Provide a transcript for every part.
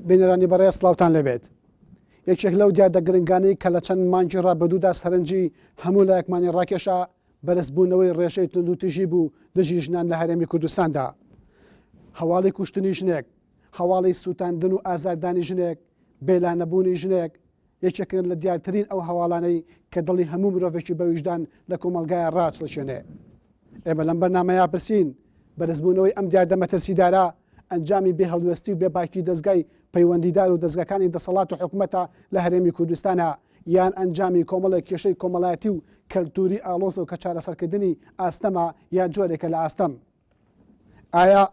بینەرانی بەڕێز سڵاوتان لێبێت. یەکێک لەو دیاردە گرنگانەی کە لە چەند مانگی ڕابردوودا سەرنجی هەموو لایەکمانی ڕاکێشا، بەرزبوونەوەی ڕێژەی توندوتیژی بوو دژی ژنان لە هەرێمی کوردستاندا. هەواڵی کوشتنی ژنێک، هەواڵی سووتاندن و ئازاردانی ژنێک، بێلانەبوونی ژنێک، یەکێکن لە دیارترین ئەو هەواڵانەی کە دڵی هەموو مرۆڤێکی بەویژدان لە کۆمەڵگایە ڕاچڵەکێنێ. ئێمە لەم بەرنامەیە پرسین، بەرزبوونەوەی ئەم دیاردە مەترسیدارە ئەنجامی بێهەڵوێستی و بێباکی دەزگای پەیوەندیدار و دەزگاکانی دەسەڵات و حکومەتە لە هەرێمی کوردستانە یان ئەنجامی کۆمەڵێک کێشەی کۆمەڵایەتی و کەلتوری ئاڵۆزە و کە چارەسەرکردنی ئاستەمە یان جۆرێکە لە ئاستەم؟ ئایا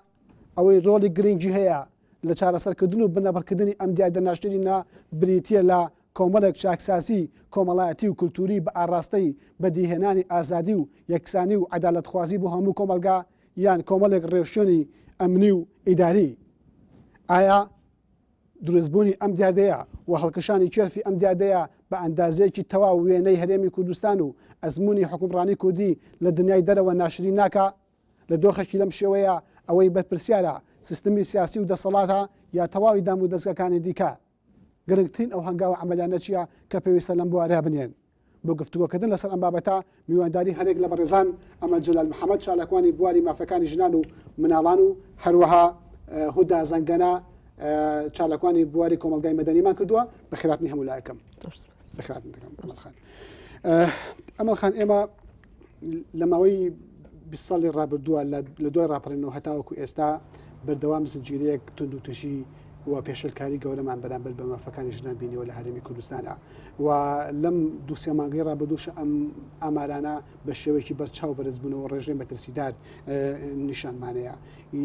ئەوەی ڕۆڵی گرنگی هەیە لە چارەسەرکردن و بنەبڕکردنی ئەم دیاردە ناشرینە بریتییە لە کۆمەڵێک چاکسازی کۆمەڵایەتی و کولتووری بە ئاڕاستەی بەدیهێنانی ئازادی و یەکسانی و عەدالەتخوازی بۆ هەموو کۆمەڵگا یان کۆمەڵێک ڕێوشوێنی ئەمنی و ئیداری؟ ئایا دروستبوونی ئەم دیاردەیە و هەڵکشانی کێرفی ئەم دیاردەیە بە ئەندازەیەکی تەواو وێنەی هەرێمی کوردستان و ئەزموونی حوکمڕانی کوردی لە دنیای دەرەوە ناشرین ناکا؟ لە دۆخێکی لەم شێوەیە ئەوەی بەرپرسیارە سیستمی سیاسی و دەسەڵاتە یا تەواوی دام و دەزگاکانی دیکە؟ گرنگترین ئەو هەنگاوە عەمەلیانە چییە کە پێویستە لەم بوارە بنێن؟ بۆ گفتوگۆکردن لەسەر ئەم بابەتە میوانداری هەرێک لە بەڕێزان ئەمەل جەلال محەمەد چالاکوانی بواری مافەکانی ژنان و مناڵان و هەروەها هودا زەنگەنە چالاکوانی بواری کۆمەڵگای مەدەنیمان کردووە. بەخێرهاتنی هەموو لایەکم. بەخێرهاتن دەکەم ئەمەل خان. ئەمەل خان ئێمە لە ماوەی 20 ساڵی ڕابردووە لە دوای ڕاپەڕینەوە هەتاوەکو ئێستا بەردەوام زنجیرەیەک توندوتیژی و پێشلکاری گەورەمان بەرامبەر بە مافەکانی ژنان بینیوە لە هەرێمی کوردستانە و لەم دووسێ مانگەی ڕابردووش ئەم ئامارانە بە شێوەیەکی بەرچاو بەرزبوونەوە ڕێژەی مەترسیدار نیشانمانەیە.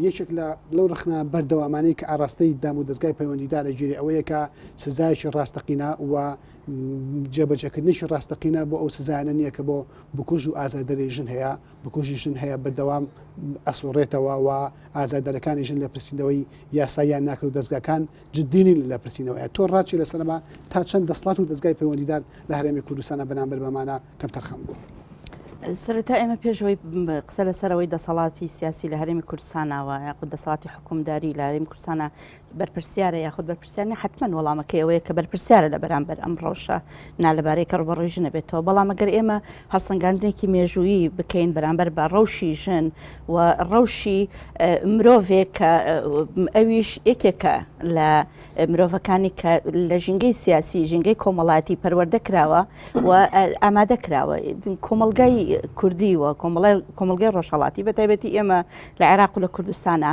یەکێک لە لەو ڕەخنە بەردەوامانەی کە ئاراستەی دام و دەزگای پەیوەندیدار ئەگیرێ ئەوەیە کە سزایەکی ڕاستەقینە و جێبەجێکردنێکی ڕاستەقینە بۆ ئەو سزایانە نییە کە بۆ بکوژ و ئازاردەری ژن هەیە، بکوژی ژن هەیە بەردەوام ئەسوڕێتەوە و ئازاردەرەکانی ژن لێپرسینەوەی یاساییان ناکرێت و دەزگاکان جدی نین لە لێپرسینەوەیان. تۆ ڕات چیە لەسەر ئەمە تا چەند دەسڵات و دەزگای پەیوەندیدار لە هەرێمی کوردستانا بەرامبەر بەمانە کەمتەرخەم بوون؟ سەرەتا ئێمە پێش ئەوەی قسە لەسەر ئەوەی دەسەڵاتی سیاسی لە هەرێمی کوردستاناوە یاخود دەسەڵاتی حکومداری لە هەرێمی کوردستانە بەرپرسیارە یاخود بەرپرسیار نیە حەتمەن وەڵامەکەی ئەوەیە کە بەرپرسیارە لە بەرامبەر ئەم ڕەوشە نالەبارەی کە ڕووبەڕووی ژنە بێتەوە بەڵام ئەگەر ئێمە هەڵسەنگاندنێکی مێژوویی بکەین بەرامبەر بە ڕەوشی ژن و ڕەوشی مرۆڤێک کە ئەویش یەکێکە لە مرۆڤەکانی کە لە ژینگەی سیاسی ژینگەی کۆمەڵاتی پەروەردە کراوە و ئامادە کراوە کۆمەڵگای کوردی و کۆمەڵگای ڕۆژهەڵاتی بە تایبەتی ئێمە لە عێراق و لە کوردستانە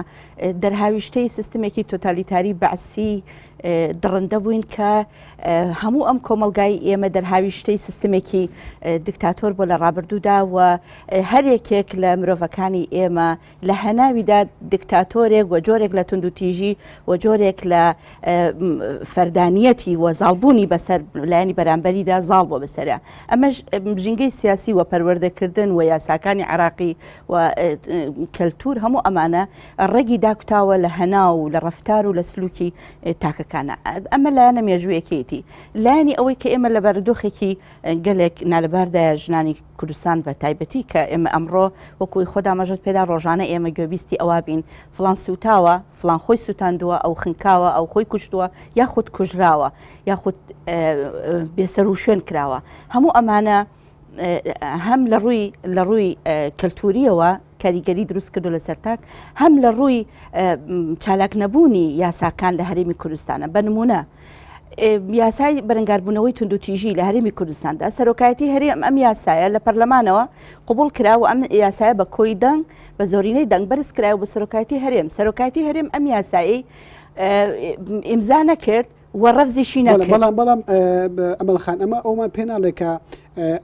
دەرهاویشتەی سیستمێکی تۆتالیتاری بەعسی دڕندە بووین کە هەموو ئەم کۆمەڵگای ئێمە دەرهاویشتەی سیستمێکی دیکتاتۆر بۆ لە ڕابردوودا و هەر یەکێک لە مرۆڤەکانی ئێمە لە هەناویدا دیکتاتۆرێک و جۆرێک لە توندوتیژی و جۆرێک لە فەردانیەتی و زاڵبوونی بەسەر لایەنی بەرامبەریدا زاڵ بۆ بەسەرە ئەمەش ژینگەی سیاسی و پەروەردەکردن و یاساکانی عراقی و کەلتور هەموو ئەمانە ڕەگی داکوتاوە لە هەناو و لە ڕەفتار و لە سلوکی تاکەکانە. ئەمە لایەنە مێژوویەکەیەتی. لایەنی ئەوەی کە ئێمە لە بارودۆخێکی گەلێک نالەباردایە ژنانی کوردستان بە تایبەتی کە ئێمە ئەمڕۆ وەکوی خۆت ئاماژەت پێدا ڕۆژانە ئێمە گوێبیستی ئەوە بین فڵان سووتاوە، فڵان خۆی سووتاندووە، ئەو خنکاوە، ئەو خۆی کوشتووە یاخود کوژراوە یاخود بێسەروشوێن کراوە. هەموو ئەمانە هەم لە ڕووی لە ڕووی کەلتوریەوە کاریگەری دروست کردو لەسەر تاک هەم لە ڕووی چالاک نەبوونی یاساکان لە هەرێمی کوردستانە بە نمونە یاسای بەرەنگاربوونەوەی توندوتیژی لە هەرێمی کوردستاندا سەرۆکایەتی هەرێم ئەم یاسایە لە پەرلەمانەوە قوبول کرا و ئەم یاسایە بە کۆی دەنگ بە زۆرینەی دەنگ بەرز کرای و بە سەرۆکایەتی هەرێم سەرۆکایەتی هەرێم ئەم یاسایی ئیمزا نەکرد و ڕەفزیشی نەکرد. بەڵام بەڵام ئەمەل خان ئەمە ئەومان پێ ناڵێ کە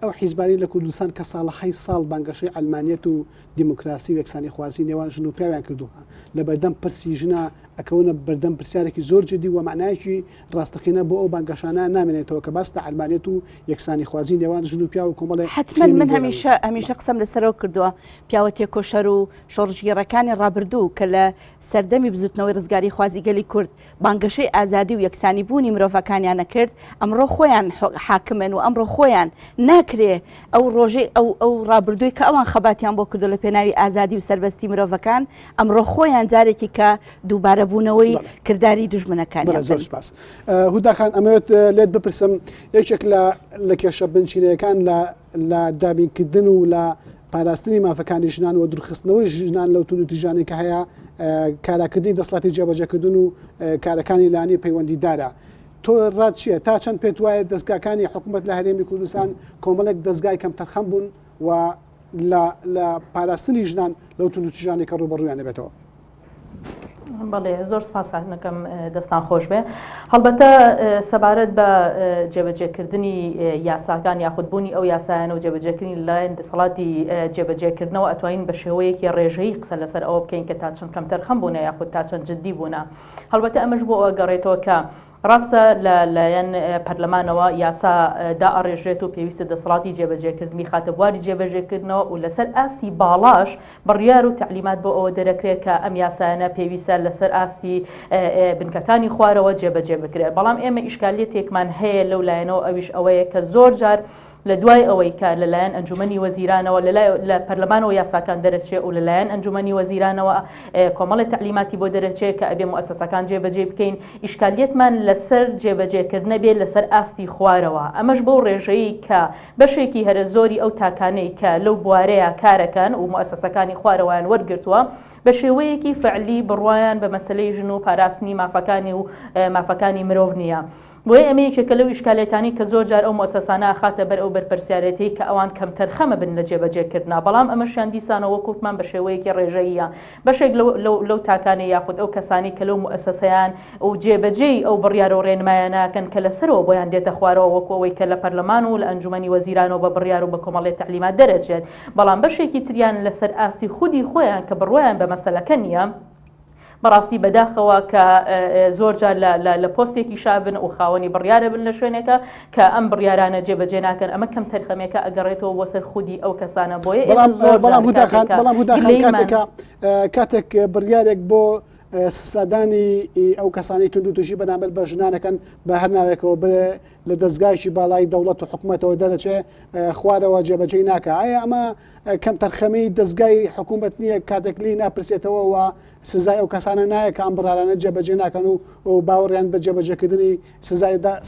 ئەو حیزبانەی لە کوردستان کە ساڵەهای ساڵ بانگەشەی عەلمانیەت و دیموکراسی و یەکسانیخوازی نێوان ژن و پیاویان کردووه لە بەردەم پرسی ژنا ئەکەونە بەردەم پرسیارێکی زۆر جدی و مەعنایەکی ڕاستەقینە بۆ ئەو بانگەشانە نامێنێتەوە کە باس لە عەلمانیەت و یەکسانیخوازی نێوان ژن و پیاو و کۆمەڵێ حەتمەن من هەمیشە هەمیشە قسەم لەسەرەوە کردووە پیاوە تێکۆشەر و شۆڕشگێڕەکانی ڕابردوو کە لە سەردەمی بزوتنەوەی ڕزگاریخوازی گەلی کورد بانگەشەی ئازادی و یەکسانی بوونی مرۆڤەکانیان ئەکرد، ئەمڕۆ خۆیان حاکمن و ئەمڕۆ خۆیان ناکرێ ئەو ڕۆژەی ئەو ئەو ڕابردووی کە ئەوان خەباتیان بۆ کردو لە پێناوی ئازادی و سەربەستی مرۆڤەکان ئەمڕۆ خۆیان جارێکی کە دووبارە بوونەوەی کرداری دوژمنەکان زۆر سپاس هودا خان ئەمەوێت لێت بپرسم یەکێک لە لە کێشە بنچینەکان لە لە دابینکردن و لە پاراستنی مافەکانی ژنان و دوورخستنەوەی ژنان لەو توندوتیژانەی کە هەیە کاراکردنی دەسەڵاتی جێبەجێکردن و کارەکانی لانی پەیوەندیدارە تۆ ڕات چییە تا چەند پێت وایە دەستگاکانی حکوومەت لە هەرێمی کوردستان کۆمەڵێک دەستگای کەمتەرخەم بوون و لە پاراستنی ژنان لەو توندوتیژانەی کە ڕووبەڕوویان دەبێتەوە؟ بەڵێ زۆر سپاستان دەکەم دەستان خۆش بێ هەڵبەتە سەبارەت بە جێبەجێکردنی یاساکان یاخود بوونی ئەو یاسایانە و جێبەجێکردنی لەلایەن دەسەڵاتی جێبەجێکردنەوە ئەتوانین بە شێوەیەکی ڕێژەیی قسە لەسەر ئەوە بکەین کە تا چەند کەمتەرخەم بوونە یاخود تا چەند جددی بوونە هەڵبەتە ئەمەش بۆ ئەوە گەڕێتەوە کە ڕاستە لە لایەن پەرلەمانەوە یاسا دائەڕێژرێت و پێویستە دەسەڵاتی جێبەجێکردن بیخاتە بواری جێبەجێکردنەوە و لەسەر ئاستی باڵاش بڕیار و تەعلیمات بۆ ئەوە دەرەکرێت کە ئەم یاسایانە پێویستە لەسەر ئاستی بنکەکانی خوارەوە جێبەجێ بکرێت بەڵام ئێمە ئیشکالیەتێکمان هەیە لەو لایەنەوە ئەویش ئەوەیە کە زۆر جار لە دوای ئەوەی کە لە لایەن ئەنجومەنی وەزیرانەوە لە لای لە پەرلەمانەوە یاساکان دەرەچێ و لە لایەن ئەنجومەنی وەزیرانەوە کۆمەڵێ تەعلیماتی بۆ دەرەچێ کە ئەبێ موئەسەسەکان جێبەجێی بکەین ئیشکالیەتمان لە سەر جێبەجێ کردنە بێ لە سەر ئاستی خوارەوە ئەمەش بەو ڕێژەی کە بەشێکی هەرە زۆری ئەو تاکانەی کە لەو بوارەیا کارەکەن و موئەسەسەکانی خوارەوەیان وەرگرتووە بە شێوەیەکی فعلی بڕوایان بە مەسەلەی ژن و پاراستنی مافەکانی و مافەکانی مرۆڤ نییە. بۆیە ئەمە یەکێکە لەو ئیشکالێتانەی کە زۆر جار ئەو موئەسەسانە ئەخاتە بەر ئەو بەرپرسیارێتیەی کە ئەوان کەمتەرخەمە بن لە جێبەجێ کردنا بەڵام ئەمەشیان دیسانەوە وەک وتمان بە شێوەیەکی ڕێژەییە بەشێک لەو لەو لەو تاکانەی یاخود ئەو کەسانەی کە لەو موئەسەسەیان و جێبەجێی ئەو بڕیار و ڕێنمایانە ئەکەن کە لە سەرەوە بۆیان دێتە خوارەوە وەکو ئەوەی کە لە پەرلەمان و لە ئەنجومەنی وەزیرانەوە بە بڕیار و بە کۆمەڵێ تەعلیمات دەرەچێت بەڵام بەشێکی تریان لەسەر ئاستی خودی خۆیان کە بڕوایان بە مەسەلەکە نییە بەڕاستی بەداخەوە کە زۆر جار لە لە لە پۆستێکیشا بن و خاوەنی بڕیارە بن لە شوێنێکە کە ئەم بڕیارانە جێبەجێ ناکەن ئەمە کەم تەرخەمێکە ئەگەڕێتەوە بۆ سەر خودی ئەو کەسانە بۆیە بەڵام بەڵام هوداخان بەڵام هوداخان کاتێکە کاتێک بڕیارێک بۆ سزادانی ئەو کەسانی توندوتیژی بەرامبەر بە ژنانەکەن بە هەر ناوێکەوە بێ لە دەستگایکی باڵای دەوڵەت و حکوومەتەوە دەرەچێ خوارەوە جێبەجێی ناکە ئایا ئەمە کەمتەرخەمی دەزگای حکوومەت نییە کاتێک لێی ناپرسێتەوە و سزای ئەو کەسانە نایە کە ئەم بڕارانە جێبەجێ ناکەن و باوەڕیان بە جێبەجێکردنی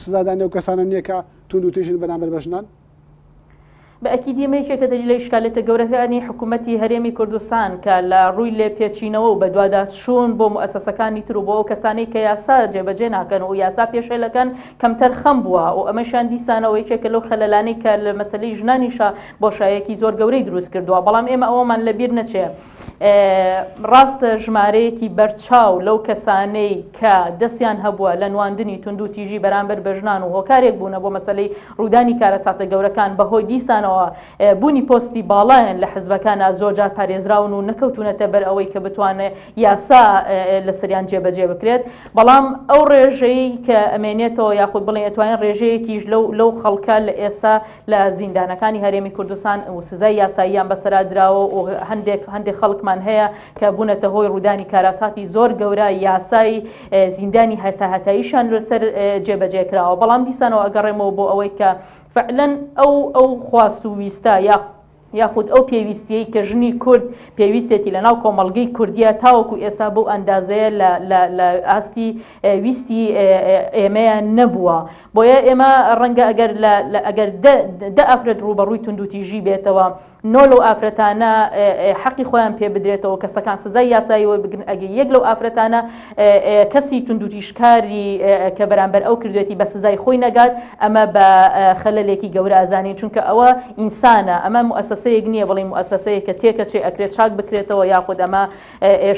سزادانی ئەو کەسانە نییە کە توندوتیژن بەرامبەر بە ژنان؟ بە ئەکیدی ئەمە یەکێکە لە ئیشکالێتە گەورەکانی حکوومەتی هەرێمی کوردستان کە لە ڕووی لێپێچینەوە و بەدواداچوون بۆ موئەسەسەکانی تر و بۆ ئەو کەسانەی کە یاسا جێبەجێ ناکەن و یاسا پێشێلەکەن کەمتەرخەم بووە و ئەمەشیان دیسانەوە یەکێکە لەو خەلەلانەی کە لە مەسەلەی ژنانیشا بۆشایەکی زۆر گەورەی دروست کردووە، بەڵام ئێمە ئەوەمان لەبیر نەچێ ڕاستە ژمارەیەکی بەرچاو لەو کەسانەی کە دەستیان هەبووە لە نواندنی توندوتیژی بەرامبەر بە ژنان و هۆکارێک بوونە بۆ مەسەلەی ڕوودانی کارەساتە گەورەکان بەهۆی دیسانەوە بوونی پۆستی باڵایان لە حزبەکانا زۆرجار پارێزراون و نەکەوتوونەتە بەر ئەوەی کە بتوانێ یاسا لەسەریان جێبەجێ بکرێت، بەڵام ئەو ڕێژەی کە ئەمێنێتەوە یاخود بڵێین ئەتوانین ڕێژەیەکیش لەو لەو خەڵکە لە ئێستا لە زیندانەکانی هەرێمی کوردستان و سزای یاساییان بەسەرا دراوە و هەندێک هەندێک خەڵکمان هەیە کە بوونەتە هۆی ڕوودانی کاراساتی زۆر گەورە یاسای زیندانی هەتاهەتاییشیان لەسەر جێبەجێ کراوە بەڵام دیسانەوە ئەگەڕێمەوە بۆ ئەوەی کە فعلەن ئەو ئەو خواست و ویستە یا یاخود ئەو پێویستیەی کە ژنی کورد پێویستێتی لە ناو کۆمەڵگەی کوردیە تاوەکو ئێستا بەو ئەندازەیە لە لە لە ئاستی ویستی ئێمەیە نەبووە بۆیە ئێمە ڕەنگە ئەگەر لە لە ئەگەر دە دە ئافرەت ڕووبەڕووی توندوتیژی بێتەوە نۆ لەو ئافرەتانە حەقی خۆیان پێ بدرێتەوە کەسەکان سزای یاسایی وەربگرن ئەگەر یەک لەو ئافرەتانە کەسی توندوتیژکاری کە بەرامبەر ئەو کردوێتی بە سزای خۆی نەگات ئەمە بە خەلەلێکی گەورە ئەزانین چونکە ئەوە ئینسانە ئەمە موئەسەسەیەک نییە بڵێین موئەسەسەیەکە تێکەچێ ئەکرێت چاک بکرێتەوە یاخود ئەمە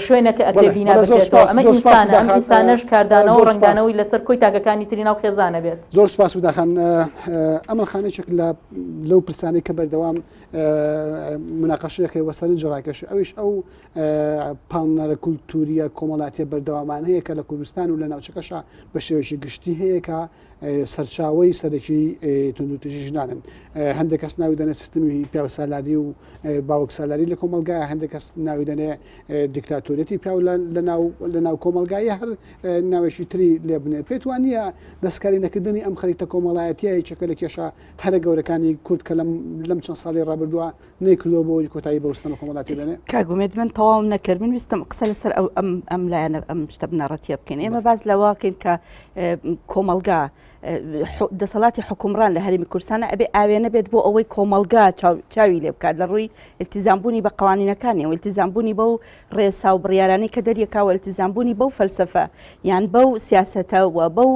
شوێنێکە ئەکرێ بینا بکرێتەوە ئەمە ئینسانە ئەم ئینسانەش کاردانەوە و ڕەنگدانەوەی لەسەر کۆی تاکەکانی تری ناو خێزانە بێت. زۆر سوپاس هودا خان. ئەمەل خان یەکێک لە لەو پرسانەی کە بەردەوام. مناقەشەیەکەی وە سەرنج ڕاکێش ئەویش ئەو پاڵنەرە کولتوریە کۆمەڵاتیە بەردەوامان هەیە کە لە کوردستان و لە ناوچەکەشا بە شێوەیەکی گشتی هەیە کە سەرچاوەی سەرەکی توندوتیژی ژنانن. هەندێک کەس ناوی دەنێ سیستمی پیاوسالاری و باوکسالاری لە کۆمەڵگا، هەندێک کەس ناوی دەنێ دیکتاتۆریەتی پیاو لە ناو کۆمەڵگا یا هەر ناوێکی تری لێ بنێ. پێت وا نییە دەستکاری نەکردنی ئەم خەریتە کۆمەڵایەتیە یەکێکە لە کێشە هەرە گەورەکانی کورد کە لەم چەند ساڵەی ڕابردووە نەیکردووە بۆ ئەوەی کۆتایی بەو ستەمە کۆمەڵایەتیە بێنێ؟ کاک ئومێد من تەواوم نەکرد من ویستم قسە لەسەر ئەو ئەم ئەم لایەنە ئەم شتە بنەڕەتیە بکەین ئێمە باس لەوە کەین کە کۆمەڵگا دەسەڵاتی حکومڕان لە هەرێمی کوردستانە ئەبێ ئاوێنە بێت بۆ ئەوەی کۆمەڵگا چاوی لێ بکات لە ڕووی التزامبوونی بە قوانینەکانی و التزامبوونی بەو ڕێسا و بڕیارانەی کە دەریەکاوە التزامبوونی بەو فەلسفە یان بەو سیاسەتە و بەو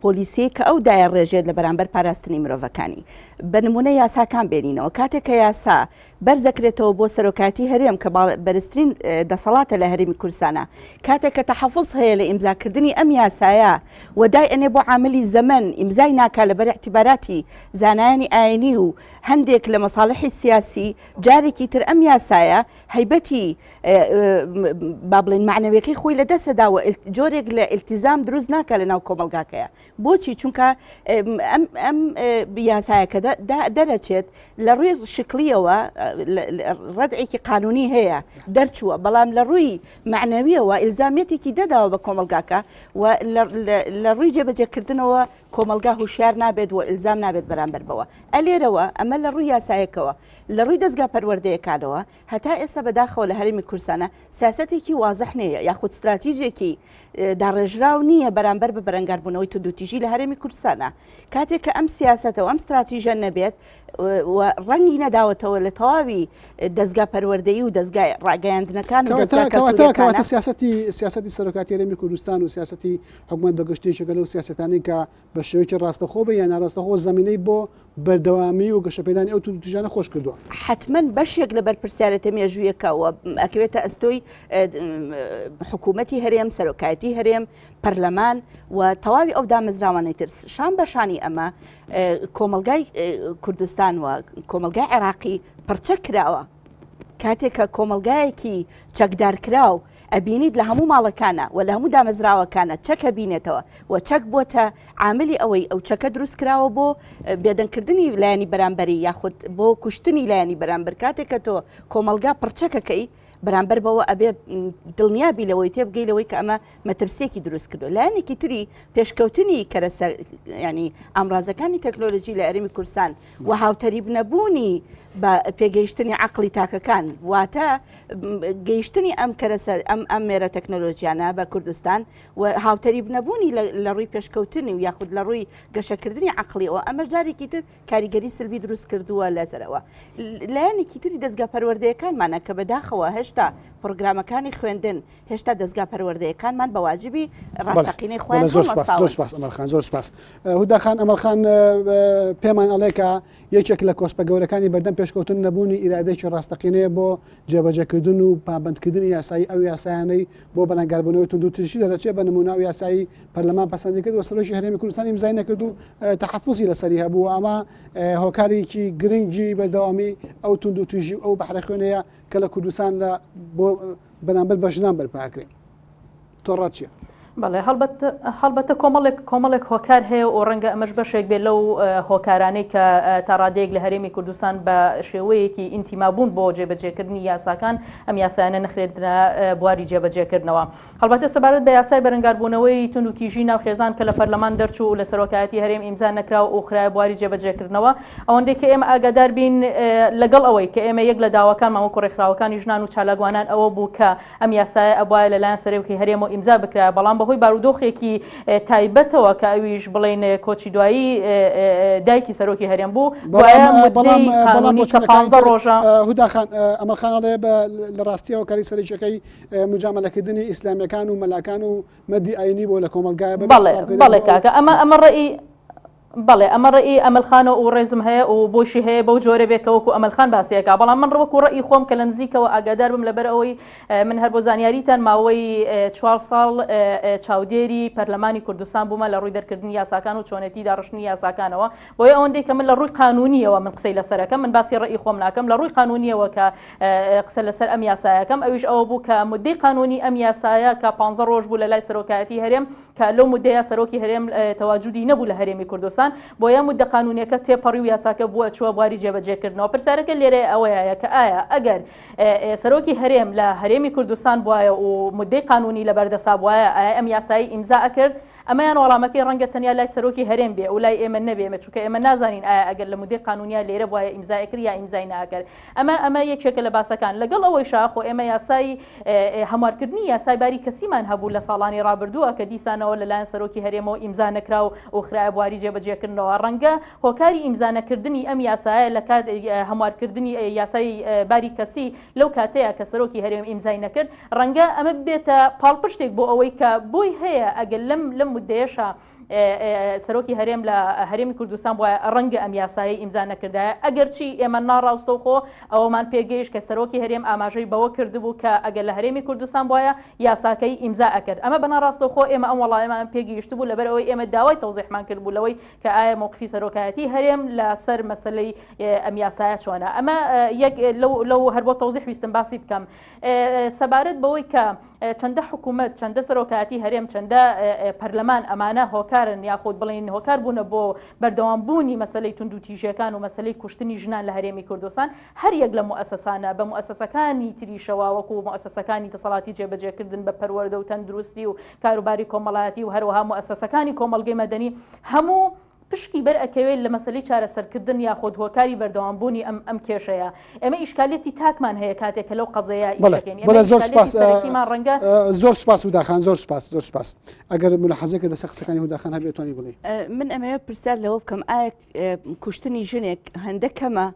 پۆلیسیەی کە ئەو دایە ڕێژێت لە بەرامبەر پاراستنی مرۆڤەکانی. بە نمونە یاساکان بێنینەوە کاتێک کە یاسا بەرزەکرێتەوە بۆ سەرۆکایەتی هەرێم کە بەرزترین دەسەڵاتە لە هەرێمی کوردستانە کاتێک کە تەحەفوز هەیە لە ئیمزاکردنی ئەم یاسایە و دای ئەنێ بۆ عاملی زەمەن ئیمزای ناکا لەبەر ئیعتیباراتی زانایانی ئاینی و هەندێک لە مەساڵحی سیاسی جارێکی تر ئەم یاسایە هەیبەتی با بڵێن مەعنەویەکەی خۆی لە دەستەدا و جۆرێک لە ئیلتیزام دروست ناکا لە ناو کۆمەڵگاکەیە بۆچی چونکە ئەم ئەم یاسایەکە دەرەچێت لە ڕووی شکلیەوە ڕەتێکی قانونی هەیە دەرچووە بەڵام لە ڕووی معنەویەوە ئیلزامیەتێکی دەداوە بە کۆمەلگاکە و لە ڕووی جێبەجێکردنەوە کۆمەلگا هوشیار نابێت و ئیلزام نابێت بەرامبەر بەوە ئەلێرەوە ئەمە لە ڕووی یاسایەکەوە لە ڕووی دەستگا پەروەردەیەکانەوە هەتا ئێستا بەداخەوە لە هەرێمی کوردستانە سیاسەتێکی وازح نییە یاخود ستراتیژێکی داڕێژراو نییە بەرامبەر بە بەرەنگاربوونەوەی توندوتیژی لە هەرێمی کوردستانە. کاتێک کە ئەم سیاسەتە و ئەم ستراتیژە نەبێت و ڕەنگی نەداوەتەوە لە تەواوی دەزگا پەروەردەیی و دەزگای ڕاگەیاندنەکان و دەزگا کەواتە سیاسەتی سیاسەتی سەرۆکاتی هەرێمی کوردستان و سیاسەتی حکومەت بە گشتی یەکێکە لەو سیاسەتانەی کە بە شێوەیەکی ڕاستەخۆ بێ یان ناڕاستەخۆ زەمینەی بۆ بەردەوامی و گەشەپێدانی ئەو توندوتیژانە خۆش کردووە. حەتمەن بەشێک لە بەرپرسیارێتە مێژوویەکە و ئەکەوێتە ئەستۆی حکوومەتی هەرێم، سەرۆکایەتی هەرێم، پەرلەمان و تەواوی ئەو دامەزراوانەی تر. شان بە شانی ئەمە کۆمەڵگای کوردستان و کۆمەڵگای عێراقی پڕچەک کراوە. کاتێک کە کۆمەڵگایەکی چەکدارکراو ئەبینیت لە هەموو ماڵەکانە و لە هەموو دامەزراوەکانە چەک ئەبینێتەوە و چەک بۆتە عاملی ئەوەی ئەو چەکە دروست کراوە بۆ بێدەنگکردنی لایەنی بەرامبەری یاخود بۆ کوشتنی لایەنی بەرامبەر کاتێک کە تۆ کۆمەڵگا پڕچەکەکەی بەرامبەر بەوە ئەبێ دڵنیابی لەوەی تێبگەی لەوەی کە ئەمە مەترسیەکی دروست کردو لایەنێکی تری پێشکەوتنی کەرەسە ینی ئامرازەکانی تەکنۆلۆژی لە ئەرمی کوردستان و هاوتەریب نەبوونی بە پێگەیشتنی عەقڵی تاکەکان واتە گەیشتنی ئەم کەرەسە ئەم ئامێرە تەکنۆلۆژیانە بە کوردستان و هاوتەریب نەبوونی لە ڕووی پێشکەوتنی و یاخود لە ڕووی گەشەکردنی عەقڵیەوە ئەمە جارێکی تر کاریگەری سلبی دروست کردووە لەسەرەوە لایەنێکی تری دەستگا پەروەردەیەکانمانە کە بەداخەوە هێشتا پرۆگرامەکانی خوێندن هێشتا دەزگا پەروەردەیەکانمان بە واجبی ڕاستەقینەی خۆیان زۆر سپاس زۆر سپاس ئەمەل خان زۆر سپاس هودا خان ئەمەل خان پێمان ئەڵێ کە یەکێک لە کۆسپە گەورەکانی بەردەم پێشکەوتن نەبوونی ئیرادەیەکی ڕاستەقینەیە بۆ جێبەجێکردن و پابەندکردنی یاسایی ئەو یاسایانەی بۆ بەرەنگاربوونەوەی توندوتیژی دەرەچێ بە نمونە ئەو یاسایی پەرلەمان پەسەندی کرد و سەرۆکی هەرێمی کوردستان ئیمزای نەکرد و تەحەفوزی لەسەری هەبوو ئەمە هۆکارێکی گرنگی بەردەوامی ئەو توندوتیژی و ئەو بەحرە خوێنەیە کە لە کوردستان لە بۆ بەرامبەر بە ژنان بەرپا ئەکرێ تۆ ڕات چیە؟ بەڵێ هەڵبەت هەڵبەتە کۆمەڵێک کۆمەڵێک هۆکار هەیە و ڕەنگە ئەمەش بەشێک بێت لەو هۆکارانەی کە تا ڕادەیەک لە هەرێمی کوردستان بە شێوەیەکی ئینتیمابوون بۆ جێبەجێکردنی یاساکان ئەم یاسایانە نەخرێنە بواری جێبەجێکردنەوە. هەڵبەتە سەبارەت بە یاسای بەرەنگاربوونەوەی توندوتیژی ناو خێزان کە لە پەرلەمان دەرچوو و لە سەرۆکایەتی هەرێم ئیمزا نەکرا و خرایە بواری جێبەجێکردنەوە، ئەوەندەی کە ئێمە ئاگادار بین لەگەڵ ئەوەی کە ئێمە یەک لە داواکانمان وەکو ڕێکخراوەکانی ژنان و چالاکوانان ئەوە بوو کە ئەم یاسایە ئەبوایە لەلایەن سەرۆکی هەرێمەوە ئیمزا بکرایە بەڵام بەهۆی بارودۆخێکی تایبەتەوە کە ئەویش بڵێین کۆچی دوایی دایکی سەرۆکی هەرێم بوو گوایە موددەی قانونی کە 15 ڕۆژە. هودا خان ئەمەل خان ئەڵێ لە ڕاستیەوە کاری سەرەکیەکەی مجامەلەکردنی ئیسلامیەکان و مەلاکان و مەدی ئاینی بۆ لە کۆمەڵگایە بەڵێ بەڵێ کاکە ئەمە ئەمە ڕەئی. بەڵێ ئەمە ڕەئی ئەمەل خانە و ڕێزم هەیە و بۆیشی هەیە بەو جۆرە بێ کە وەکو ئەمەل خان باسی ئەکا بەڵام من وەکو ڕەئی خۆم کە لە نزیکەوە ئاگادار بم لەبەر ئەوەی من هەر بۆ زانیاریتان ماوەی چوار ساڵ چاودێری پەرلەمانی کوردستان بوومە لە ڕووی دەرکردنی یاساکان و چۆنێتی داڕشتنی یاساکانەوە بۆیە ئەوەندەی کە من لە ڕووی قانونیەوە من قسەی لەسەر ئەکەم من باسی ڕەئی خۆم ناکەم لە ڕووی قانونیەوە کە قسە لەسەر ئەم یاسایەکەم ئەویش ئەوە بوو کە مدەی قانونی ئەم یاسایە کە 15 ڕۆژ بوو لە لای سەرۆکایەتی هەرێم کە لەو مودەیە سەرۆکی هەرێم تەواجودی نەبوو لە هەرێمی کوردستان، بۆیە مودە قانونیەکە تێپەڕی و یاساکە بووە چووە بواری جێبەجێکردنەوە. پرسیارەکە لێرەیە ئەوەیە کە ئایا ئەگەر سەرۆکی هەرێم لە هەرێمی کوردستان بوایە و مودەی قانونی لەبەردەسا بوایە ئایا ئەم یاسایەی ئیمزا ئەکرد؟ ئەمەیان وەڵامەکەی ڕەنگە تەنیا لای سەرۆکی هەرێم بێ و لای ئێمە نەبێ چونکە ئێمە نازانین ئایا ئەگەر لە مودەی قانونیا لێرە بوایە ئیمزای ئەکرد یا ئیمزای نەئەکرد. ئەمە ئەمە یەکێکە لە باسەکان. لەگەڵ ئەوەیشا خۆ ئێمە یاسای هەموارکردنی یاسای باری کەسیمان هەبوو لە ساڵانی ڕابردووە کە دیسانەوە لەلایەن سەرۆکی هەرێمەوە ئیمزا نەکرا و خرایە بواری جێبەجێکردنەوە. ڕەنگە هۆکاری ئیمزا نەکردنی ئەم یاسایە لە کات هەموارکردنی یاسای باری کەسی لەو کاتەیا کە سەرۆکی هەرێم ئیمزای نەکرد ڕەنگە ئەمە ببێتە پاڵپشتێک بۆ ئەوەی کە بۆی هەیە ئەگەر لەم لەم موددەیەشا سەرۆکی هەرێم لە هەرێمی کوردستان بوایە ڕەنگە ئەم یاسایەی ئیمزا نەکردایە، ئەگەرچی ئێمە ناڕاوستەوخۆ ئەوەمان پێگەیشت کە سەرۆکی هەرێم ئاماژەی بەوە کردبوو کە ئەگەر لە هەرێمی کوردستان بوایە یاساکەی ئیمزا ئەکرد، ئەمە بە ناڕاستەوخۆ ئێمە ئەم وەڵامەمان پێگەیشتبوو لەبەرئەوەی ئێمە داوای تەوزیحمان کردبوو لەوەی کە ئایا مەوقفی سەرۆکایەتی هەرێم لە سەر مەسەلەی ئەم یاسایە چۆنە ئەمە یەک لەو هەر بۆ تەوزیح ویستم باسی بکەم سەبارەت بەوەی کە چەندە حکوومەت، چەندە سەرۆکایەتی هەرێم، چەندە پەرلەمان ئەمانە هۆکارن یاخود بڵێین هۆکار بوونە بۆ بەردەوام بوونی مەسەلەی توندوتیژیەکان و مەسەلەی کوشتنی ژنان لە هەرێمی کوردستان، هەر یەک لەم موئەسەسانە بە موئەسەسەکانی تریشەوە وەکو موئەسەسەکانی دەسەڵاتی جێبەجێکردن بە پەروەردە و تەندروستی و کاروباری کۆمەڵایەتی و هەروەها موئەسەسەکانی کۆمەڵگەی مەدەنی هەموو پشکی بەر ئەکەوێت لە مەسەلەی چارەسەرکردن یاخود هۆکاری بەردەوام بوونی ئەم ئەم کێشەیە. ئێمە ئیشکالیەتی تاکمان هەیە کاتێک کە لەو قەزەیە ئیش بەڵێ ئەکەین. ئێمە بەڵێ زۆر ئیشکالیەتی سوپاس سەرەکیمان ڕەنگە زۆر سوپاس هودا خان زۆر سوپاس زۆر سوپاس ئەگەر ملاحەزەکە لەسەر قسەکانی هودا خان هەبێت توانی بڵێ. من ئەمەوێت پرسیار لەوە بکەم ئایا کوشتنی ژنێک هەندە کەمە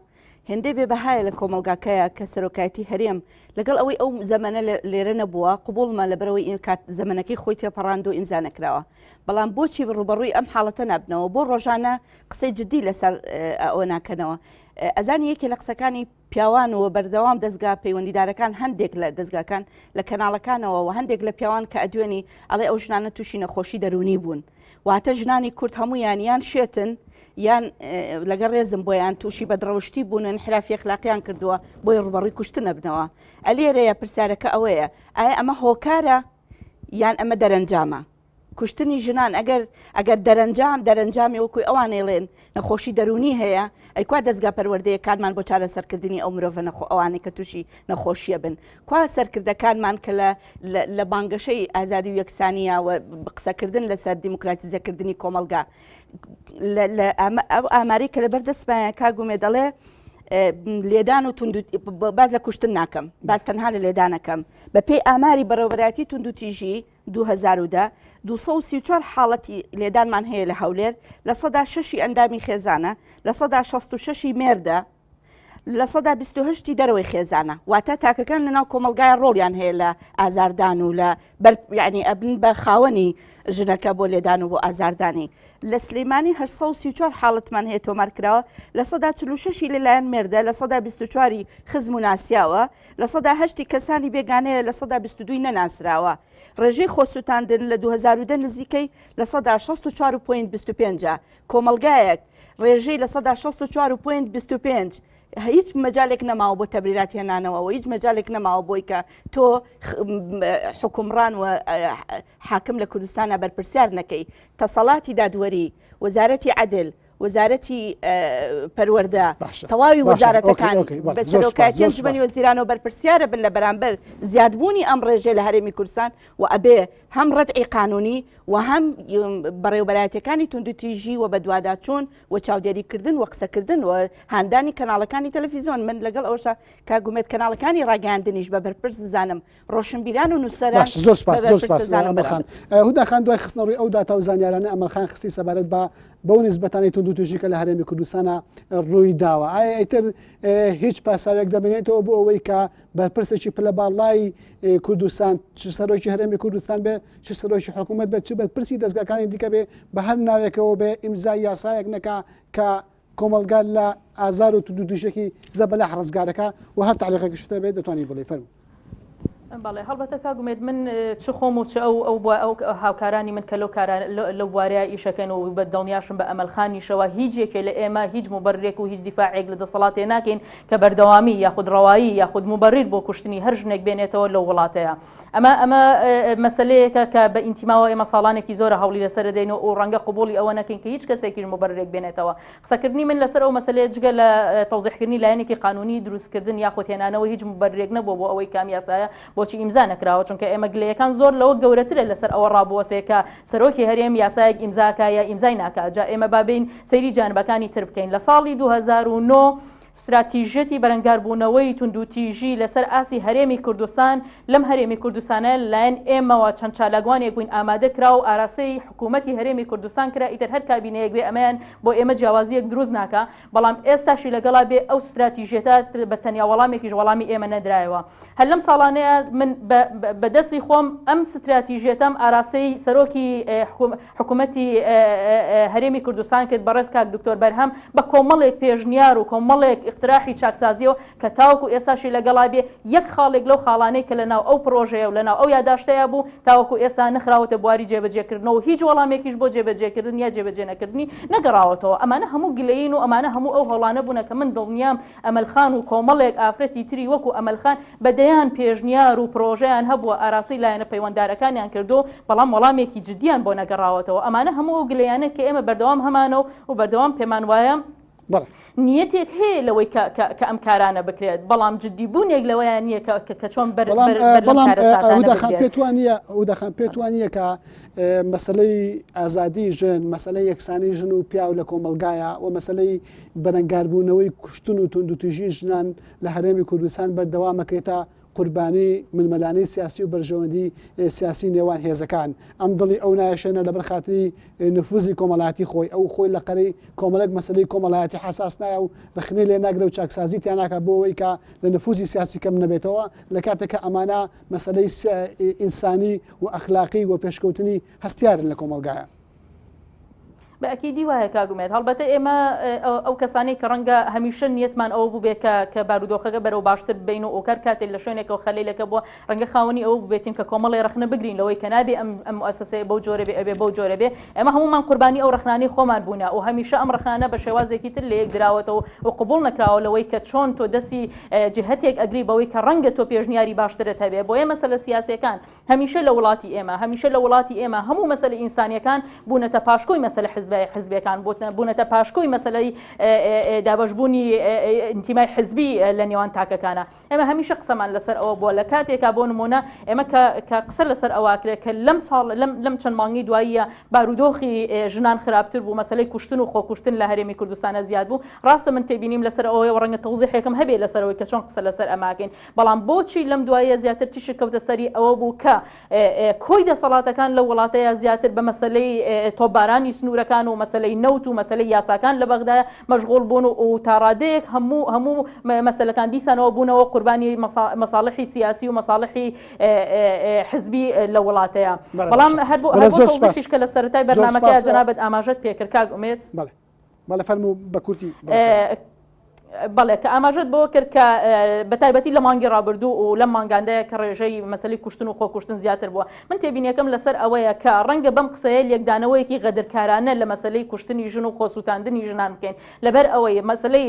هێندەی بێ بەهایە لە کۆمەڵگاکەیە کە سەرۆکایەتی هەرێم لەگەڵ ئەوەی ئەو زەمەنە لێرە نەبووە قبوڵمە لەبەرەوەی ئین کات زەمەنەکەی خۆی تێپەڕاند و ئیمزا نەکراوە بەڵام بۆچی ڕوبەڕووی ئەم حاڵەتە نابنەوە بۆ ڕۆژانە قسەی جدی لەسەر ئەوە ناکەنەوە ئەزانی یەکێ لە قسەکانی پیاوان و بەردەوام دەستگا پەیوەندیدارەکان هەندێک لە دەستگاکان لە کەناڵەکانەوە و هەندێک لە پیاوان کە ئەدوێنی ئەڵێ ئەو ژنانە تووشی نەخۆشی دەرونی بوون واتە ژنانی کورد هەمویان یان شێتن یان لەگەڵ ڕێزم بۆیان تووشی بەدڕەوشتی بوون و انحرافی ئەخلاقیان کردووە بۆی ڕوبەڕووی کوشتن ئەبنەوە ئەلێرەیە پرسیارەکە ئەوەیە ئایا ئەمە هۆکارە یان ئەمە دەرەنجامە کوشتنی ژنان ئەگەر ئەگەر دەرەنجام دەرەنجامی وەکوی ئەوانەیڵێن نەخۆشی دەرونی هەیە ئەی کوا دەستگا پەروەردەیەکانمان بۆ چارەسەرکردنی ئەو مرۆڤە نەخۆ ئەوانەی کە تووشی نەخۆشیە بن کوا سەرکردەکانمان کە لە لە بانگەشەی ئازادی و یەکسانیە و قسەکردن لەسەر دیموکراتیزەکردنی کۆمەڵگا ئەو ئاماری کە لەبەر دەستمایە کاک گومێ دەڵێ لێدان و تونند باز لە کوشتن ناکەم باز تەنها لە لێدانەکەم بە پێی ئاماری بەڕێوەبەرایەتی توندوتیژی 2010 234 حاڵەتی لێدانمان هەیە لە هەولێر لە سەدا شەشی ئەندامی خێزانە لە سەدا 66 مێردە 28% ی دەرەوەی خێزانە واتە تاکەکان لەناو کۆمەڵگای ڕۆڵیان هەیە لە ئازاردان و لە بەر یعنی ئەبن بە خاوەنی ژنەکە بۆ لێدان و بۆ ئازاردانی لە سلیمانی 1934 حاڵەتمان هەیە تۆمار کراوە 46% ی لەلایەن مێردە 24% ی خزم و ناسیاوە 8% ی کەسانی بێگانەیە 22% ی نەناسراوە ڕێژەی خۆسووتاندن لە 2010 نزیکەی 64.25 کۆمەڵگایەک ڕێژەی 64.25 هیچ مەجالێک نەماوە بۆ تەبریرات هێنانەوە و هیچ مەجالێک نەماوە بۆی کە تۆ حکومڕان و حاکم لە کوردستانە بەرپرسیار نەکەی تەسەڵاتی دادوەری وەزارەتی عەدل وەزارەتی پەروەردە تەواوی وەزارەتەکان بە سەرۆکایەتی ئەنجومەنی وەزیرانەوە بەرپرسیارە بن لە بەرامبەر زیادبوونی ئەم ڕێژەیە لە هەرێمی کوردستان و ئەبێ هەم ڕەتعی قانونی و هەم بەڕێوبەرایەتەکانی توندوتیژی و بەدواداچوون و چاودێریکردن و قسەکردن و هاندانی کەناڵەکانی تەلەفیزیۆن من لەگەڵ ئەوشا کاک ئومێد کەناڵەکانی ڕاگەیاندنیش بە بەرپرس زانم ڕۆشنبیران و نووسەران باش زۆر سپاس زۆر سپاس ئەمەل خان هودا خان دوای خستنەڕووی ئەو داتا و زانیارانە ئەمەل خان خستی سەبارەت بە بەو نسبەتانەی توندوتیژی کە لە هەرێمی کوردستانە ڕووی داوە ئایا ئیتر هیچ پاساوێک دەمێنێتەوە بۆ ئەوەی کە بەرپرسێکی پلە باڵای کوردستان چ سەرۆکی هەرێمی کوردستان بێ چ سەرۆکی حکوومەت بێت چ بەرپرسی دەستگاکانی دیکە بێ بە هەر ناوێکەوە بێ ئیمزای یاسایەک نەکا کە کۆمەڵگا لە ئازار و توندوتیژێکی زەبەلاح ڕزگارەکا و هەر تەعلیقێکیشت هەبێت دەتوانی بڵێی فەرموو. بەڵێ هەڵبەتە کاک ئومێد من چ خۆم و چ ئەو ئەو ئەو هاوکارانی من کە لەو کارە لەو بوارەیە ئیشەکەن و بە دڵنیاشم بە ئەمەل خانیشەوە هیچ یەکێ لە ئێمە هیچ موبەررێک و هیچ دیفاعێک لە دەسەڵاتێ ناکەین کە بەردەوامی یاخود ڕەوایی یاخود موبەریر بۆ کوشتنی هەر ژنێک بێنێتەوە لەو وڵاتەیە ئەمە ئەمە مەسەلەیەکە کە بە ئینتیماوە ئێمە ساڵانێکی زۆرە هەوڵی لەسەر دەدەین و ڕەنگە قبوڵی ئەوە نەکەین کە هیچ کەسێکیش موبەررێک بێنێتەوە قسەکردنی من لەسەر ئەو مەسەلەیە جگە لە تەوزیحکردنی لایەنێکی قانونی دروستکردن یاخود هێنانەوەی هیچ موبەررێک نەبووە بۆ ئەوەی کە ئەم یاسایە بۆچی ئیمزا نەکراوە چونکە ئێمە گلەیەکان زۆر لەوە گەورەترە لەسەر ئەوە ڕابوەسێ کە سەرۆکی هەرێم یاسایەک ئیمزاکا یا ئیمزای ناکا جا ئێمە با بێین سەیری جانبەکانی تر بکەین لە ساڵی 2009 ستراتیژیەتی بەرەنگاربوونەوەی توندوتیژی لەسەر ئاستی هەرێمی کوردستان، لەم هەرێمی کوردستانە لەلایەن ئێمەوە چەند چالاکوانێک بووین ئامادە کرا و ئاراستەی حکوومەتی هەرێمی کوردستان کرا، ئیتر هەر کابینەیەک بێ ئەمەیان بۆ ئێمە جیاوازییەک دروست ناکا، بەڵام ئێستاشی لەگەڵا بێ ئەو ستراتیژیەتە بە تەنیا وەڵامێکیش وەڵامی ئێمە نەدرایەوە. هەر لەم ساڵانەیە من بە بە دەستی خۆم ئەم ستراتیژیەتەم ئاراستەی سەرۆکی حکومەتی هەرێمی کوردستان کرد بەڕێز کاک دکتۆر بەرهەم بە کۆمەڵێک پێشنیار و کۆمەڵێک ئیقتراحی چاکسازیەوە کە تاوەکو ئێستاشی لەگەڵا بێ یەک خاڵێک لەو خاڵانەی کە لەناو ئەو پڕۆژەیە و لەناو ئەو یاداشتەیا بوو تاوەکو ئێستا نەخراوەتە بواری جێبەجێکردنەوە و هیچ وەڵامێکیش بۆ جێبەجێکردن یا جێبەجێنەکردنی نەگەڕاوەتەوە ئەمانە هەموو گلەیین و ئەمانە هەموو ئەو هەوڵانە بوونە کە من دڵنیام ئەمەل خان و کۆمەڵێک ئافرەتی تری وەکو ئەمەل خان بە دەیان پێشنیار و پرۆژەیان هەبووە ئاراستەی لایەنە پەیوەندارەکانیان کردووە بەڵام وەڵامێکی جدیان بۆ نەگەڕاوەتەوە ئەمانە هەموو ئەو گلەیانە کە ئێمە بەردەوام هەمانە و بەردەوام پێمان وایە نیەتێک هەیە لەوەی کە کە کە ئەم کارانە بکرێت بەڵام جدی بوونێک لەوەیان نییە کە کە چۆن بەر بەڵام بەڵام هودا خان پێت وانییە هودا خان پێت وانییە کە مەسەلەی ئازادی ژن مەسەلەی یەکسانی ژن و پیاو لە کۆمەڵگایە و مەسەلەی بەرەنگاربوونەوەی کوشتن و توندوتیژی ژنان لە هەرێمی کوردستان بەردەوامەکرێتە قوربانی ململانێی سیاسی و بەرژەوەندی سیاسی نێوان هێزەکان. ئەم دڵی ئەو نایەشێنە لەبەر خاتری نفوزی کۆمەڵایەتی خۆی، ئەو خۆی لە قەرەی کۆمەڵێک مەسەلەی کۆمەڵایەتی حەساس نایە و رەخنەی لێ ناگرێ و چاکسازی تیا ناکا بۆ ئەوەی کە لە نفوزی سیاسی کەم نەبێتەوە، لە کاتێک کە ئەمانە مەسەلەی ئینسانی و ئەخلاقی و پێشکەوتنی هەستیارن لە کۆمەڵگایە. بە ئەکیدی وایە کاک ئومێد. هەڵبەتە ئێمە ئەو کەسانەی کە ڕەنگە هەمیشە نیەتمان ئەوە بووبێ کە کە بارودۆخەکە بەرەو باشتر ببەین و ئۆکار کاتێ لە شوێنێکەوە خەلەلێکە بووە ڕەنگە خاوەنی ئەوە بووبێتین کە کۆمەڵێ ڕەخنە بگرین لەوەی کە نابێ ئەم ئەم موئەسەسەیە بەو جۆرە بێ ئەبێ بەو جۆرە بێ ئێمە هەموومان قوربانی ئەو ڕەخنانەی خۆمان بوونە و هەمیشە ئەم ڕەخنانە بە شێوازێکی تر لەیەک دراوەتەوە و قبوڵ نەکراوە لەوەی کە چۆن تۆ دەستی جهەتێک ئەگری بەوەی کە ڕەنگە تۆ پێشنیاری باشترت هەبێ بۆیە مەسەلە سیاسیەکان هەمیشە لە وڵاتی ئێمە، هەمیشە لە وڵاتی ئێمە هەموو مەسەلە ئینسانیەکان بوونەتە پاشکۆی مەسەلە حزبیەکان، بوونەتە پاشکۆی مەسەلەی دابەشبوونی ئینتیمای حزبی لە نێوان تاکەکانە. ئێمە هەمیشە قسەمان لەسەر ئەوە بووە لە کاتێکا بۆ نموونە ئێمە کە کە قسە لەسەر ئەوە کرێت کە لەم ساڵ لەم لەم چەند مانگی دواییە بارودۆخی ژنان خراپتر بوو، مەسەلەی کوشتن و خۆکوشتن لە هەرێمی کوردستانە زیاد بوو، ڕاستە من تێبینیم لەسەر ئەوەیە و ڕەنگە تەوزیحێکم هەبێ لەسەر ئەوەی کە چۆن قسە لەسەر ئەمە ئەکەین، بەڵام بۆچی لەم دواییە زیاتر تیشک کەوتە سەری ئەوە بوو کە کۆی دەسەڵاتەکان لەو وڵاتەیا زیاتر بە مەسەلەی تۆپبارانی سنوورەکان و مەسەلەی نەوت و مەسەلەی یاساکان لە بەغدایە مەشغوڵ بوون و تاڕادەیەک هەموو هەموو مەسەلەکان دیسانەوە بوونەوە قوربانی مەساڵحی سیاسی و مەساڵحی حزبی لە وڵاتەیا. بەڵام هەر بۆ تەوزیحیش کە لە سەرەتای بەرنامەکەیا جەنابت ئاماژەت پێکرد کاک ئومێد. بەڵێ فەرموو بە کورتی. بەڵێ کە ئاماژەت بەوە کرد کە بە تایبەتی لە مانگی ڕابردوو و لەم مانگاندایە کە ڕێژەی مەسەلەی کوشتن و خۆکوشتن زیاتر بووە. من تێبینیەکەم لەسەر ئەوەیە کە ڕەنگە بەم قسەیە لێکدانەوەیەکی غەدرکارانە لە مەسەلەی کوشتنی ژن و خۆسووتاندنی ژنان بکەین. لەبەر ئەوەی مەسەلەی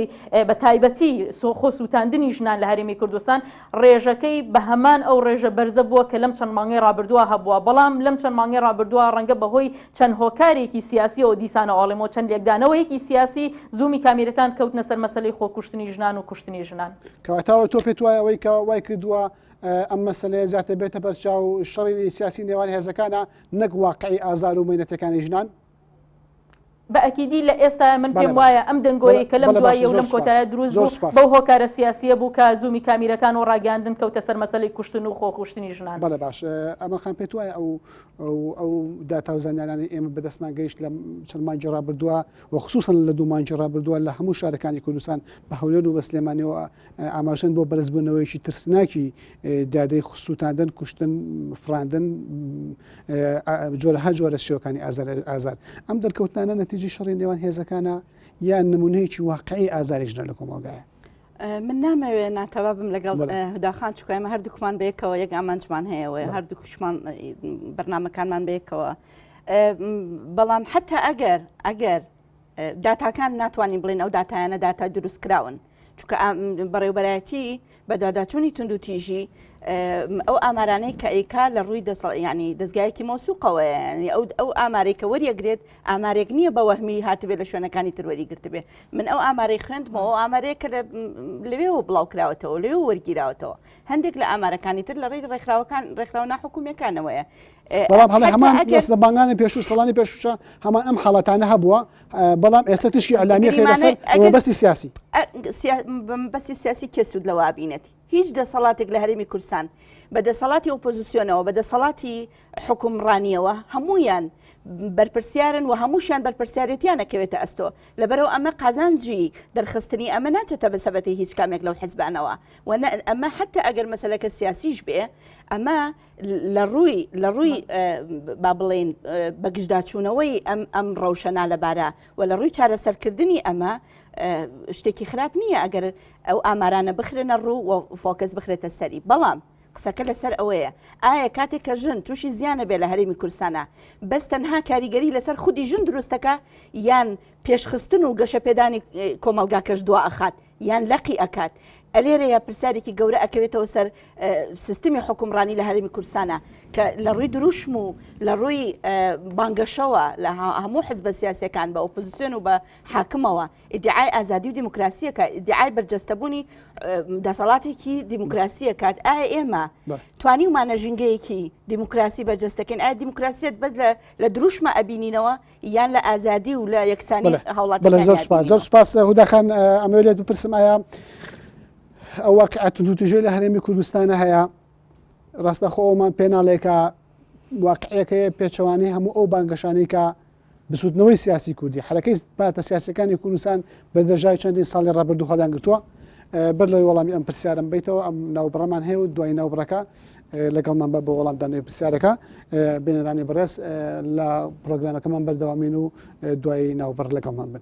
بە تایبەتی خۆسووتاندنی ژنان لە هەرێمی کوردستان ڕێژەکەی بە هەمان ئەو ڕێژە بەرزە بووە کە لەم چەند مانگەی ڕابردووە هەبووە، بەڵام لەم چەند مانگەی ڕابردووە ڕەنگە بەهۆی چەند هۆکارێکی سیاسییەوە دیسانەوە ئەڵێمەوە چەند لێکدانەوەیەکی سیاسی زوومی کامیرەکان کەوتنە سەر مەسەلەی خۆکوشتنی ژنان و کوشتنی ژنان. کەواتە تۆ پێت وایە ئەوەی کە وای کردووە ئەم مەسەلەیە زیاتر بێتە بەرچاو شەڕی سیاسی نێوان هێزەکانە نەک واقعی ئازار و مەینەتەکانی ژنان؟ بە ئەکیدی لە ئێستایا من پێم وایە ئەم دەنگۆیەی کە لەم دواییە و لەم کۆتایە دروست بوو بەو هۆکارە سیاسییە بوو کە زوومی کامیرەکان و ڕاگەیاندن کەوتە سەر مەسەلەی کوشتن و خۆکوشتنی ژنان. بەڵێ باش ئەمەل خان پێت وایە ئەو ئەو داتا و زانیارانەی ئێمە بەدەستمان گەیشت لە چەند مانگی ڕابردووە و خصوصا لە دوو مانگی ڕابردووە لە هەموو شارەکانی کوردستان بە هەولێر و بە سلێمانیەوە ئاماژەن بۆ بەرزبوونەوەیەکی ترسناکی دیاردەی سووتاندن، کوشتن، فڕاندن، جۆرەها جۆرە شێوەکانی ئازار ئازار. ئەم دەرکەوتنانە نەتیجەی شەڕی نێوان هێزەکانە یان نمونەیەکی واقعی ئازاری ژنە لە کۆمەڵگایە؟ من نامەوێ ناتەبا بم لەگەڵ هوداخان چونکە ئێمە هەردووکمان بەیەکەوە یەک ئامانجمان هەیە و هەردووکشمان بەرنامەکانمان بەیەکەوە بەڵام حتا ئەگەر ئەگەر داتاکان ناتوانین بڵێن ئەو داتایانە داتا دروستکراون چونکە بەڕێوبەرایەتی بەدواداچوونی توندوتیژی ئەو ئامارانەی کە ئەیکا لە ڕووی دەسەڵ ینی دەستگایەکی مۆسوقەوەیە ینی ئەو ئەو ئامارێک کە وەریەگرێت ئامارێک نییە بە وەهمی هاتبێت لە شوێنەکانی تر وەری گرتبێ من ئەو ئامارەی خوێندمەوە ئەو ئامارەیە کە لەوێەوە بڵاو کراوەتەوە لەوێ وەرگیراوەتەوە هەندێک لە ئامارەکانی تر لە ڕێی ڕێکخراوەکان ڕێکخراو ناحکومیەکانەوەیە بەڵام هەڵێ هەمان لە مانگانی پێشوو ساڵانی پێشوشە هەمان ئەم حاڵەتانە هەبووە بەڵام ئێستا تشکی ئەلامی خێرەسەر بەستی سیاسی بەستی سیاسی کێ سوود لەوە بینێت هیچ دەسەڵاتێک لە هەرێمی کوردستان بە دەسەڵاتی ئۆپۆزیسیۆنەوە بە دەسەڵاتی حکومڕانیەوە هەمویان بەرپرسیارن و هەمووشیان بەرپرسیارێتیان ئەکەوێتە ئەستۆ لەبەرەوە ئەمە قازانجی دەرخستنی ئەمە ناچێتە بە سەبەتی هیچ کامێک لەو حزبانەوە و ئەمە حتا ئەگەر مەسلەکە سیاسیش بێ ئەمە لە ڕووی لە ڕووی با بڵێین بەگژداچوونەوەی ئەم ئەم ڕەوشە نالەبارە و لە ڕووی چارەسەرکردنی ئەمە شتێکی خراپ نییە ئەگەر ئەو ئامارانە بخرێنە ڕوو و focus بخرێتە سەری بەڵام قسەکە لەسەر ئەوەیە ئایا کاتێک کە ژن تووشی زیانە بێ لە هەرێمی کوردستانە بەس تەنها کاریگەری لەسەر خودی ژن دروستەکە یان پێشخستن و گەشەپێدانی کۆمەڵگاکەش دوا ئەخات یان لەقی ئەکات ئەلێرەیە پرسیارێکی گەورە ئەکەوێتەوە سەر سیستمی حکومڕانی لە هەرێمی کوردستانە کە لە ڕووی دروشم و لە ڕووی بانگەشەوە لە هەموو حزبە سیاسەکان بە ئۆپۆزیسیۆن و بە حاکمەوە ئیدعای ئازادی و دیموکراسیەکە ئیدعای بەرجەستەبوونی دەسەڵاتێکی دیموکراسیە کات ئایا ئێمە توانیومانە ژینگەیەکی دیموکراسی بەرجەستەکەین ئایا دیموکراسیەت بەس لە دروشمە ئەبینینەوە یان لە ئازادی و لە یەکسانی هاوڵاتیان زۆر سپاس زۆر سپاس هودا خان ئەمەوێت لێت بپرسم ئایا ئەو واقعە توندوتیژەی لە هەرێمی کوردستانە هەیە ڕاستەخۆ ئەومان پێناڵێکە واقعەکەیە پێچەوانەی هەموو ئەو بانگەشانەی کە بسووتنەوەی سیاسی کوردی حرەکەی پارتە سیاسەکانی کوردستان بە درێژای چەندین ساڵی ڕابردوو هەڵیان گرتووە بەر لەوەی وەڵامی ئەم پرسیارم بیتەوە ئەم ناوبڕەمان هەیە و دوای ناوبڕەکە لەگەڵمان بە بۆ وەڵامدانەوەی پرسیارەکە بینەرانی بەڕێز لە پرۆگرامەکەمان بەردەوامین و دوای ناوبڕ لەگەڵمان بن.